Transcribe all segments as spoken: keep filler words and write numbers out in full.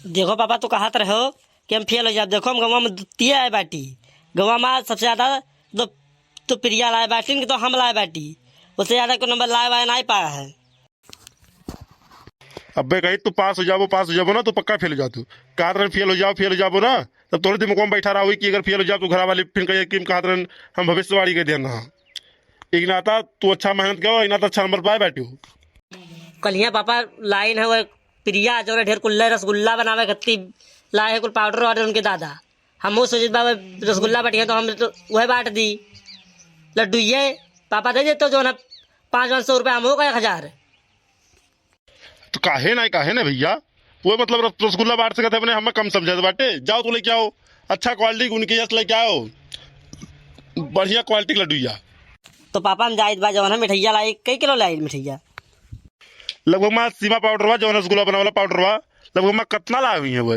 देखो पापा, तू कहत रहो कि हम फेल हो जाब। देखो, हम गवा में द्वितीय आए बाटी, गवा में सबसे ज्यादा दो, तो प्रिया लाए बाटी कि तो हम लाए बाटी, उससे ज्यादा कोई नंबर लाए वाए नहीं पाया है। अबे कही तू पास हो जाबो, पास हो जाबो ना, तो पक्का फेल हो जातू। कारण फेल हो जाओ, फेल हो जाबो ना, तब तोरे दिमाग में बैठा रहा कि अगर फेल हो जाओ तो घर वाले फिर कहिए कि हम कहत रहन, हम भविष्यवाणी के देन रहा। एक नाता तू अच्छा मेहनत करो, एक नाता अच्छा नंबर पाए बैठे हो। कलिया पापा लाइन है वो प्रिया, जो ढेर कुल्ला रसगुल्ला बनावे खत्ती लाए है, कुल पाउडर वाउडर उनके दादा। हम वो सोचित बा रसगुल्ला बटिया तो हम तो वह बांट दी लड्डू ये। पापा दे देते जो ना पाँच पाँच सौ रुपया, हम हो गए एक हजार। तो काहे ना, काहे ना भैया, वो मतलब रस-, रसगुल्ला बांट सकत है अपने, हमें कम समझत बाटे। जाओ तो लेके आओ, अच्छा क्वालिटी उनके यस लेके आओ, बढ़िया क्वालिटी के लड्डू या। तो पापा हम जाइत बा जवन है मिठैया लाई, कई किलो लाई मिठैया? लगभग मा सीमा पाउडर बा, जवन रसगुल्ला बनावला पाउडर बा, लगभग मा कितना लाई हुई है वो?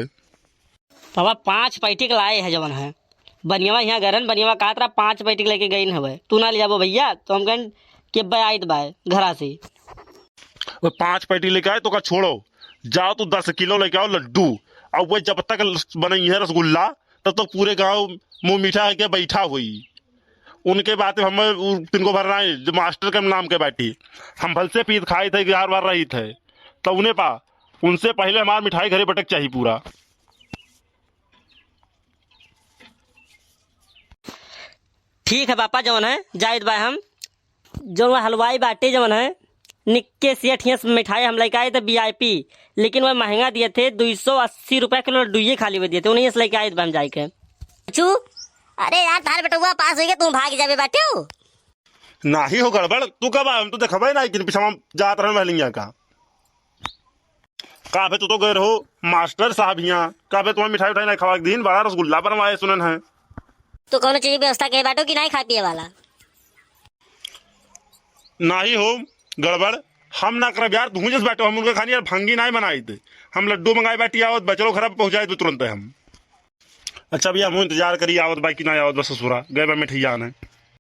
पापा पाँच पैकेट लाए है जवन है, बनियावा यहाँ गरन बनियावा कहत रहा पाँच पैकेट लेके गई हवे, तू ना ले जाबो भैया, तो हम कहन कि अब्बे आइत बा घरा से। वो पाँच पैकेट लेके आए तो का छोड़ो, जाओ तू दस किलो लेके आओ लड्डू, और वो जब तक बनई है रसगुल्ला तब तक पूरे गांव मुंह मीठा है के बैठा हुई। उनके बात में हम उ-, तिनको भर रहा है, जो मास्टर के नाम के बाटी, हम भल से पीत खाए थे, ग्यारह बार रही थे, तो उन्हें पा, उनसे पहले हमार मिठाई घरे बटक चाहिए पूरा। ठीक है पापा, जवन है जाइत बा हम, जवन हलवाई बाटे जवन है निक्के सेठ हियां से मिठाई हम लेके आए थे वी आई पी, लेकिन वह महंगा दिए थे, दो सौ अस्सी रुपया किलो लड्डू ये खाली वो दिए थे, उन्हीं से लेके आए थे हम जाए के। चू, अरे यार, तार बेटुआ पास हो गया, तू भाग जाबे बाटे हो। नाही हो गड़बड़, तू कब आया? हम तो देखबे ना, लेकिन पीछे हम जात रहे महलिया का। का बे, तू तो गए रहो मास्टर साहब हियां, का बे, तुम्हें मिठाई उठाई नहीं खवा के दीन, बड़ा रसगुल्ला बनवाए सुनन है। तो कौनो चीज व्यवस्था के बाटो कि नहीं खाए पिए वाला? नाही हो गड़बड़, हम ना करब यार, तू जस बाटो, हम उनके खानी यार भंगी नहीं बनाई थे, हम लड्डू मंगाए बाटी आवत बचलो खराब पहुंचाए दे तुरंत हम। अच्छा भैया, हम इंतजार करी आवत बा कि नहीं आवत बा ससुरा, गए बा मिठैया आने।